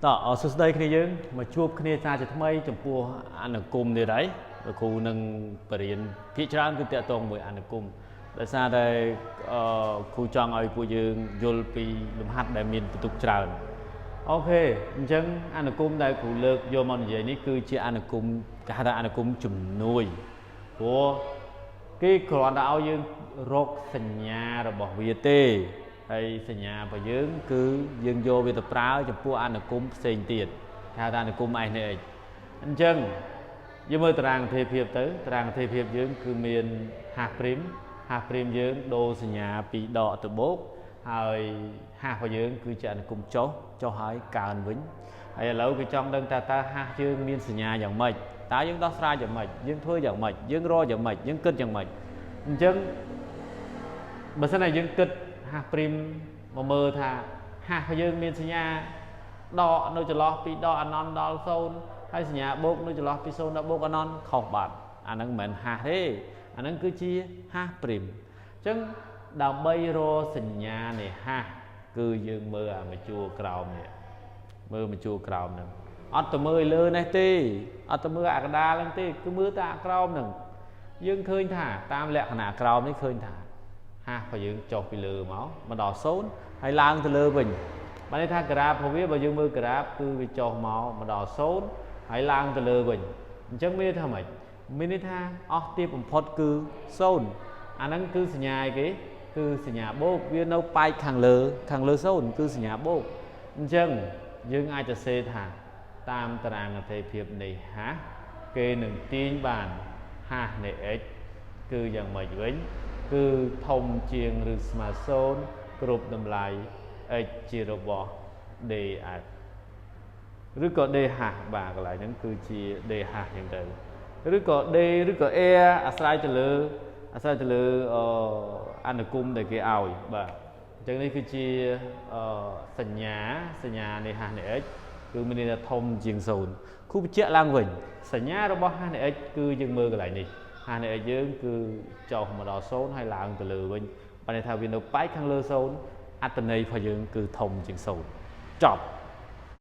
តោះអសួស្តីគ្នាយើងមកជួបគ្នាសាជាថ្មីចំពោះអនុគមនេះហើយលោកគ្រូនឹងបរៀនភាគច្រើនគឺតាក់ទងមួយអនុគមដោយសារតែអឺគ្រូចង់ឲ្យពួកយើងយល់ពីលំហាត់ដែលមានបន្ទុកច្រើន OK អញ្ចឹងអនុគមដែលគ្រូលើកយកមកនិយាយនេះគឺជាអនុគមគេហៅថាអនុគមជំនួយព្រោះគេគ្រាន់តែឲ្យយើងរកសញ្ញារបស់វាទេហើយសញ្ញារបស់យើងគឺយើងយកវាទៅប្រើចំពោះអនុគមផ្សេងទៀតគេហៅថាអនុគម S នៃ x អញ្ចឹងយើងមើលតារាងអថេភាពទៅតារាងអថេភាពយើងគឺមាន h prime h prime យើងដូរសញ្ញាពីដកទៅបូកហើយ h របស់យើងគឺជាអនុគមចុះចុះហើយកើនវិញហើយឥឡូវគេចង់ដឹងថាតើ h យើងមានសញ្ញាយ៉ាងម៉េចតើយើងដោះស្រាយយ៉ាងម៉េចយើងធ្វើយ៉ាងម៉េចយើងរកយ៉ាងម៉េចយើងគិតយ៉ាងម៉េចអញ្ចឹងបើសិនតែយើងគិត h prime មកមើលថា h របស់យើងមានសញ្ញាដកនៅចន្លោះពីដកអនន្តដល់0ហើយសញ្ញាបូកនៅចន្លោះពី0ដល់បូកអនន្តខុសបាត់អាហ្នឹងមិនមែន h ទេអាហ្នឹងគឺជា h prime អញ្ចឹងដើម្បីរកសញ្ញានៃ h គឺយើងមើលអាមួយជួរក្រោមនេះមើលមួយជួរក្រោមហ្នឹងអត់ទៅមើលលើនេះទេអត់ទៅមើលអាកដាលហ្នឹងទេគឺមើលតែអាក្រោមហ្នឹងយើងឃើញថាតាមលក្ខណៈក្រោមនេះឃើញថា h របស់យើងចុះពីលើមកមកដល់0ហើយឡើងទៅលើវិញបានន័យថាក្រាបរបស់វាបើយើងមើលក្រាបគឺវាចុះមកមកដល់0ហើយឡើងទៅលើវិញអញ្ចឹងមានន័យថាម៉េចមានន័យថាអស់ទាបបំផុតគឺ0អាហ្នឹងគឺសញ្ញាអីគេគឺសញ្ញាបូកវានៅប៉ែកខាងលើខាងលើ0គឺសញ្ញាបូកអញ្ចឹងយើងអាចទៅសេថាតាមតារាងអថេភាពនៃ h គេនឹងទាញបាន h នៃ x គឺយ៉ាងម៉េចវិញគឺធំជាងឬស្មើ0គ្រប់តម្លៃ x ជារបស់ df ឬក៏ dh បាទកន្លែងហ្នឹងគឺជា dh ចឹងទៅឬក៏ d ឬក៏ a អាស្រ័យទៅលើអនុគមដែលគេឲ្យបាទអញ្ចឹងនេះគឺជាសញ្ញាសញ្ញានៃ h នៃ x គឺមានន័យថាធំជាង0គ្រូបញ្ជាក់ឡើងវិញសញ្ញារបស់ h នៃ x គឺយើងមើលកន្លែងនេះ h នៃ x យើងគឺចុះមកដល់0ហើយឡើងទៅលើវិញបានន័យថាវានៅប៉ែកខាងលើ0អត្តន័យរបស់យើងគឺធំជាង0ចប់។